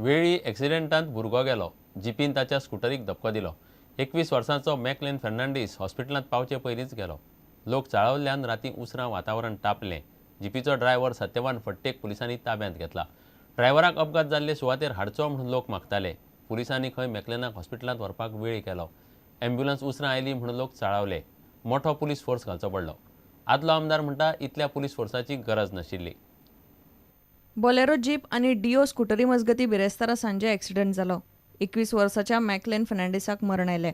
वेळी एक्सिडेंटांत भुरगो गेलो. जिपीन ताच्या स्कुटरीक धपको दिलो. 21 वर्सांचो मॅकलेन फर्नांडीस हॉस्पिटलांत पावचे पयलींच गेलो. लोक चाळवल्ल्यान रातीं उसरां वातावरण तापलें. जिपीचो ड्रायव्हर सत्यवान फट्टेक पुलिसांनी ताब्यांत घेतला. ड्रायव्हराक अपघात जाल्ले सुवातेर हाडचो म्हणून लोक मागताले. पुलिसांनी खंय मॅकलेनाक हॉस्पिटलांत व्हरपाक वेळ केलो. ॲम्ब्युलन्स उसरां आयली म्हणून लोक चाळवले. मोठो पुलीस फोर्स घालचो पडलो. आदलो आमदार म्हणटा इतल्या पुलीस फोर्साची गरज नाशिल्ली. बोलेरो जीप आनी डिओ स्कुटरी मजगती बिरेस्तारा सांजे एक्सिडंट जालो. 21 वर्साच्या मॅकलेन फर्नांडीसाक मरण आयलें.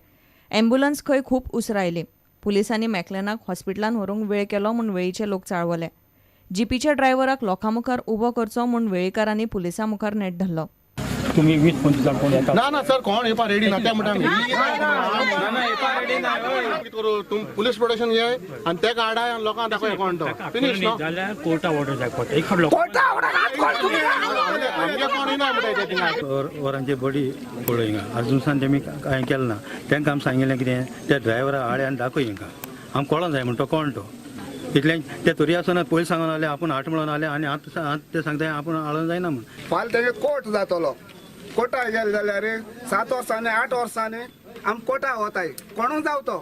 ॲम्ब्युलन्स खंय खूब उसरां आयली. पुलिसांनी मॅकलेनाक हॉस्पिटलांत व्हरूंक वेळ केलो म्हूण वेळीचे लोक चाळवले. जिपीच्या ड्रायव्हराक लोकां मुखार उबो करचो म्हूण वेळीकारांनी पुलिसां मुखार नेट धरलो. तुम्ही 20-25 जण कोण येता? ना ना सर, कोण येवपा रेडी ना. ते म्हणटा तुम पुलीस प्रोटेक्शन घे आनी तेका हाडाय आनी लोकांक दाखय कोण तो. फिनीश न्हू जाल्यार कोर्टा ऑर्डर जाय पडटा. एक फावट आमगे कोण येना म्हणटा थिंगा. वरांची बडी पळय हिंगा अजून सान तेमी कांय केलें ना. तांकां आमी सांगिल्लें कितें त्या ड्रायव्हरा हाड आनी दाखय हिंगा, आमकां कळोंक जाय म्हण तो कोण तो. इतलें ते तरी आसतना पयलीं सांगून आले आपूण हाट म्हणून आले आनी आतां ते सांगता आपूण हाडूंक जायना म्हूण. फाल्यां तेगे कोर्ट जातलो. कोर्टा गेले जाल्यार 7 वर्सांनी 8 वर्सांनी आम कोर्टा वताय. कोणूय जावं तो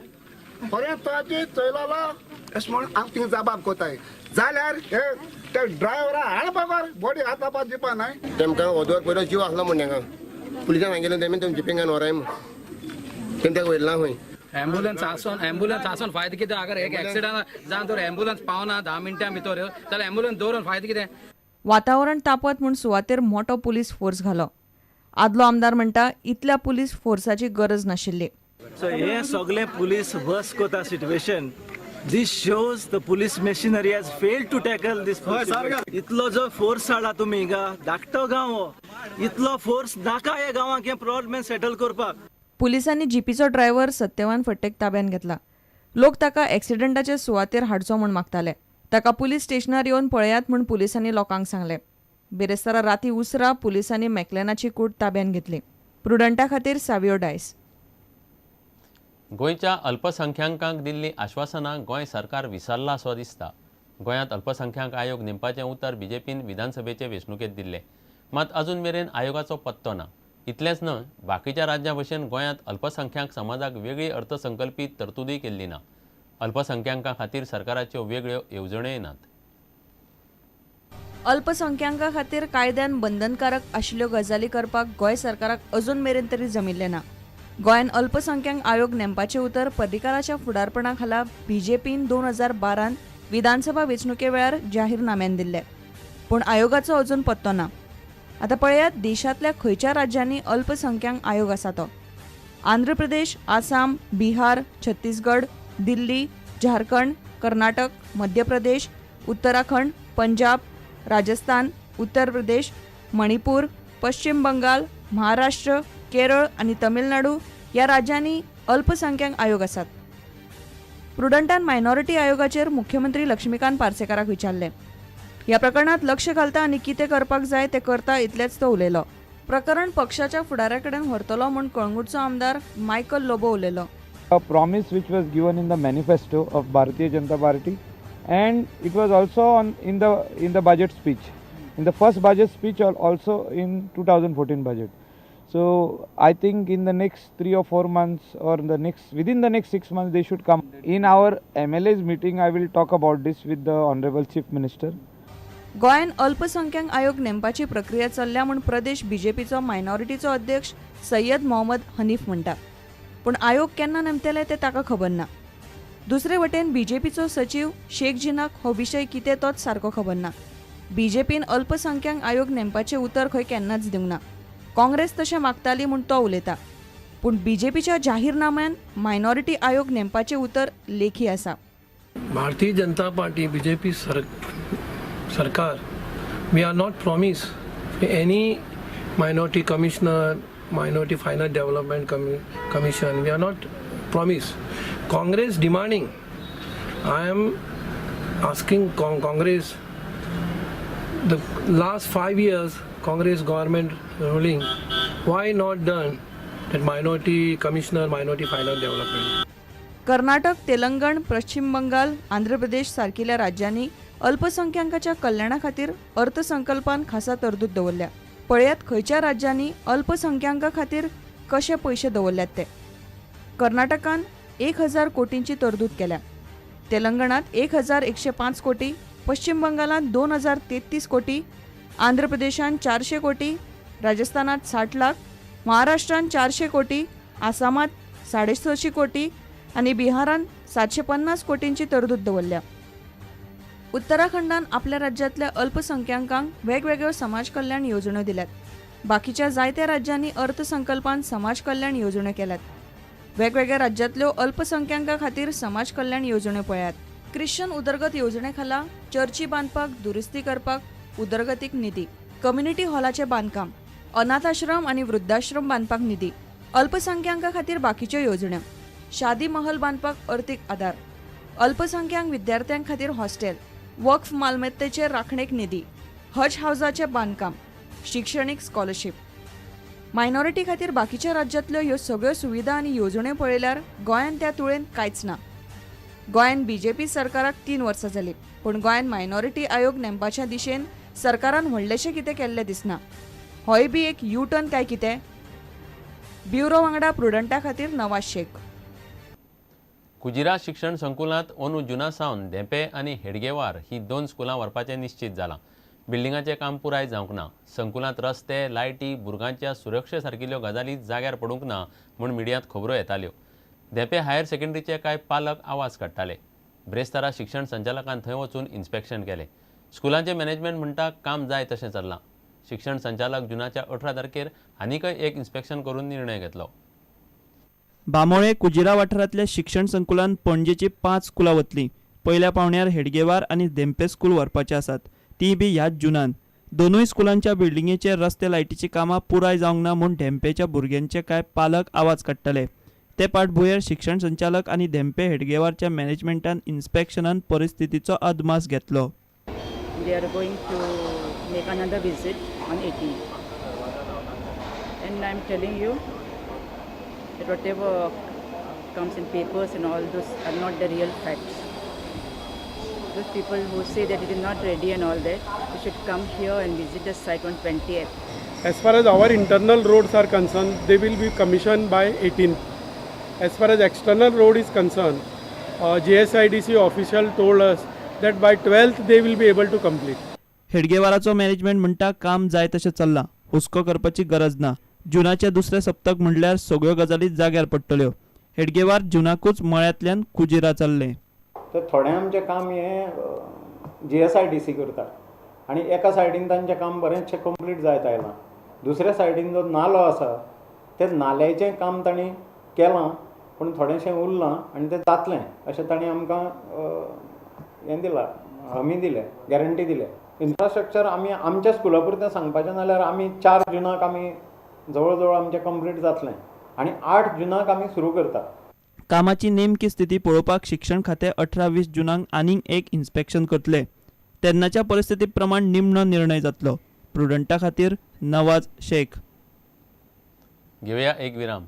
खरें ताची चोयलोलो अशें म्हणून आम थिंग जबाब कोताय. जाल्यार हे ते ड्रायव्हरा हाड बाबार बॉडी हात बाबा दिवपा नाय. तेमकां वोदोर पयलो जीव आसलो म्हूण तेंकां पुलिसान सांगिल्लें तेमी तुमी जिपींगान व्हराय म्हूण. तेमी तेका व्हयला खंय. ॲम्ब्युलन्स आसून फायदो कितें? अगर एक एक्सिडंट जावन तर ॲम्ब्युलन्स पावना 10 मिनटां भितर जाल्यार ॲम्ब्युलन्स दवरून फायदो कितें? वातावरण तापत म्हूण सुवातेर मोठो पुलीस फोर्स घालो. आदलो आमदार म्हणटा इतल्या पुलीस फोर्साची गरज नाशिल्ली. सो हे सगळे पुलीस वर्स कोता situation. This shows the police machinery has failed to tackle this. इतलो जो फोर्स हाडला तुमी हिंगा, धाकटो गांव हो, इतलो फोर्स नाका ह्या गांवाक हे प्रॉब्लेम सेटल करपाक. पुलिसांनी जिपीचो ड्रायव्हर सत्यवान फट्टेक ताब्यांत घेतला. लोक ताका एक्सिडंटाचे सुवातेर हाडचो म्हूण मागताले. ताका पुलीस स्टेशनार येवन पळयात म्हूण पुलिसांनी लोकांक सांगलें. बिरेस्तारा राती उसरां पुलिसांनी मॅकलेनाची कूड ताब्यांत घेतली. प्रुडंटा खातीर सावियो डायस. गोंयच्या अल्पसंख्याकांक दिल्लीं आश्वासनां गोंय सरकार विसरलां असो दिसता. गोंयांत अल्पसंख्याक आयोग नेमपाचें उतर बीजेपीन विधानसभेचे वेंचणुकेंत दिल्लें. मात अजून मेरेन आयोगाचो पत्तो ना. इतलेंच न्हय, बाकीच्या राज्यां भशेन गोंयांत अल्पसंख्याक समाजाक वेगळी अर्थसंकल्पी तरतुदूय केल्ली ना. अल्पसंख्याकां खातीर सरकाराच्यो वेगळ्यो येवजण्योय नात. अल्पसंख्याकां खातीर कायद्यान बंधनकारक आशिल्ल्यो गजाली करपाक गोंय सरकाराक अजून मेरेन तरी जमिल्लें ना. गोंयान अल्पसंख्याक आयोग नेमपाचें उतर पर्रीकाराच्या फुडारपणा खाला बीजेपीन 2012 विधानसभा वेंचणुके वेळार जाहीरनाम्यान दिल्लें. पूण आयोगाचो अजून पत्तो ना. आतां पळयात देशांतल्या खंयच्या राज्यांनी अल्पसंख्याक आयोग आसा तो. आंध्र प्रदेश, आसाम, बिहार, छत्तीसगड, दिल्ली, झारखंड, कर्नाटक, मध्य प्रदेश, उत्तराखंड, पंजाब, राजस्थान, उत्तर प्रदेश, मणिपूर, पश्चिम बंगाल, महाराष्ट्र, केरळ आनी तमिळनाडू ह्या राज्यांनी अल्पसंख्याक आयोग आसात. प्रुडंटान मायनॉरिटी आयोगाचेर मुख्यमंत्री लक्ष्मीकांत पार्सेकाराक विचारलें. ह्या प्रकरणांत लक्ष घालता आनी कितें करपाक जाय तें करता इतलेंच तो उलयलो. प्रकरण पक्षाच्या फुडाऱ्या कडेन व्हरतलो म्हूण कळंगूटचो आमदार मायकल लोबो उलयलो. A promise which was given in the manifesto of Bharatiya Janata Party, and it was also on in the budget speech, in the first budget speech, also in 2014 budget. So I think in the next 3 or 4 months or in the next within the next 6 months they should come. In our MLAs meeting I will talk about this with the Honorable Chief Minister. गोंयान अल्पसंख्याक आयोग नेमपाची प्रक्रिया चल्ल्या म्हूण प्रदेश बीजेपीचो मायनॉरिटीचो अध्यक्ष सय्यद मोहम्मद हनीफ म्हणटा. पूण आयोग केन्ना नेमतले तें ताका खबर ना. दुसरे वटेन बीजेपीचो सचीव शेख जिनाक हो विशय कितें तोच सारको खबर ना. बीजेपीन अल्पसंख्याक आयोग नेमपाचें उतर खंय केन्नाच दिवंक ना. काँग्रेस तशें मागताली म्हूण तो उलयता. पूण बीजेपीच्या जाहीरनाम्यान मायनॉरिटी आयोग नेमपाचें उतर लेखी आसा. भारतीय जनता पार्टी बीजेपी सरकार, we are not promise any minority commissioner, minority finance development commission, we are not promise. Congress demanding. I am asking Congress, the last 5 years Congress government ruling, why not done that minority commissioner, minority finance development? Karnataka, Telangana, Paschim Bengal, Andhra Pradesh सारकिल्या राज्यांनी अल्पसंख्याकांच्या कल्याणा खातीर अर्थसंकल्पान खासा तरतूद दवरल्या. पळयात खंयच्या राज्यांनी अल्पसंख्यांका खातीर कशे पयशे दवरल्यात ते. कर्नाटकान 1000 कोटींची तरतूद केल्या, तेलंगणात 1105 कोटी, पश्चिम बंगालात 2033 कोटी, आंध्र प्रदेशान 400 कोटी, राजस्थानात 60 लाख, महाराष्ट्रान 400 कोटी, आसामात 650 कोटी आनी बिहारान 750 कोटींची तरतूद दवरल्या. उत्तराखंडान आपल्या राज्यांतल्या अल्पसंख्यांकांक वेगवेगळ्यो समाज कल्याण येवजण्यो दिल्यात. बाकीच्या जायत्या राज्यांनी अर्थसंकल्पान समाज कल्याण येवजण्यो केल्यात. वेगवेगळ्या राज्यांतल्यो अल्पसंख्यांकां खातीर समाज कल्याण येवजण्यो पळयात. ख्रिश्चन उदरगत येवजणे खाला चर्ची बांदपाक, दुरुस्ती करपाक उदरगतीक निधी, कम्युनिटी हॉलाचें बांदकाम, अनाथाश्रम आनी वृद्धाश्रम बांदपाक निधी, अल्पसंख्यांकां खातीर बाकीच्यो येवजण्यो, शादी महल बांदपाक अर्थीक आदार, अल्पसंख्यांक विद्यार्थ्यां खातीर हॉस्टेल, वक्फ मालमत्तेचे राखणेक निधी, हज हावजाचें बांदकाम, शिक्षणीक स्कॉलरशीप. मायनॉरिटी खातीर बाकीच्या राज्यांतल्यो ह्यो सगळ्यो सुविधा आनी येवजण्यो पळयल्यार गोंयांत त्या तुळेन कांयच ना. गोंयांत बीजेपी सरकाराक 3 वर्सां जालीं, पूण गोंयांत मायनॉरिटी आयोग नेमपाच्या दिशेन सरकारान व्हडलेशें कितें केल्लें दिसना. होय बी एक यू टर्न काय कितें? ब्युरो वांगडा प्रुडंटा खातीर नवाज शेख. कुजिरा शिक्षण संकुलांत अंदू जुना सावन धेंपे आनी हेडगेवार ही 2 स्कुलां व्हरपाचें निश्चित जालां. बिल्डिंगाचें काम पुराय जावंक ना. संकुलांत रस्ते, लायटी, भुरग्यांच्या सुरक्षे सारकिल्ल्यो गजाली जाग्यार पडूंक ना म्हूण मिडियांत खबरो येताल्यो. धेंपे हायर सेकंडरीचे कांय पालक आवाज काडटाले. ब्रेस्तारा शिक्षण संचालकान थंय वचून इन्स्पेक्शन केलें. स्कुलांचें मॅनेजमेंट म्हणटा काम जाय तशें चल्लां. शिक्षण संचालक जुनाच्या 18 तारखेर आनीकय एक इन्स्पेक्शन करून निर्णय घेतलो. बांबोळे कुजिरा वाठारांतल्या शिक्षण संकुलान पणजेची 5 स्कुलां वतलीं. पयल्या पावण्यार हेडगेवार आनी धेंपे स्कूल व्हरपाचे आसात, ती बी ह्याच जुनान. दोनूय स्कुलांच्या बिल्डिंगेचे रस्ते, लायटीची कामां पुराय जावंक ना म्हूण धेंपेच्या भुरग्यांचे कांय पालक आवाज काडटाले. ते फाटभुंयेर शिक्षण संचालक आनी धेंपे हेडगेवारच्या मॅनेजमेंटान इन्स्पेक्शनान परिस्थितीचो अदमास घेतलो. They are going to make another visit on 18th. And I'm telling you that whatever comes in papers and all those are not the real facts. Those people who say that it is not ready and all that, they should come here and visit the site on 20th. As far as our internal roads are concerned, they will be commissioned by 18th. As far as external road is concerned, JSIDC official told us that by 12th they will be able to complete. हेडगेवाराचो management म्हणटा काम जाय तशें चल्लां, हुस्को करपाची गरज ना. जुनाचे दुसरे सप्तक म्हणल्यार सगळ्यो गजाली जाग्यार पडटल्यो. हेडगेवार जुनाकूच मळ्यांतल्यान कुजिरा चल्लें. तर थोडें आमचें काम हें GSIDC करता आनी एका सायडीन तांचें काम बरेंचशें कंप्लीट जायत आयलां. दुसऱ्या सायडीन जो नालो आसा ते नाल्याचें काम तांणी केलां, पूण थोडेंशें उरलां आनी तें जातलें अशें तांणी आमकां हें दिलां, हमी दिल्या, गॅरंटी दिल्या. इन्फ्रास्ट्रक्चर आमी आमच्या स्कुला पुरतें सांगपाचें जाल्यार आमी 4 जुनाक आमी जवळ जवळ आमचें कंप्लीट जातलें आनी 8 जुनाक आमी सुरू करता. कामाची नेमकी स्थिती पळोवपाक शिक्षण खातें 18-20 जुनाक आनीक एक इन्स्पेक्शन करतले. तेन्नाच्या परिस्थिती प्रमाण निमणो निर्णय जातलो. प्रुडंटा खातीर नवाज शेख. घेवया एक विराम.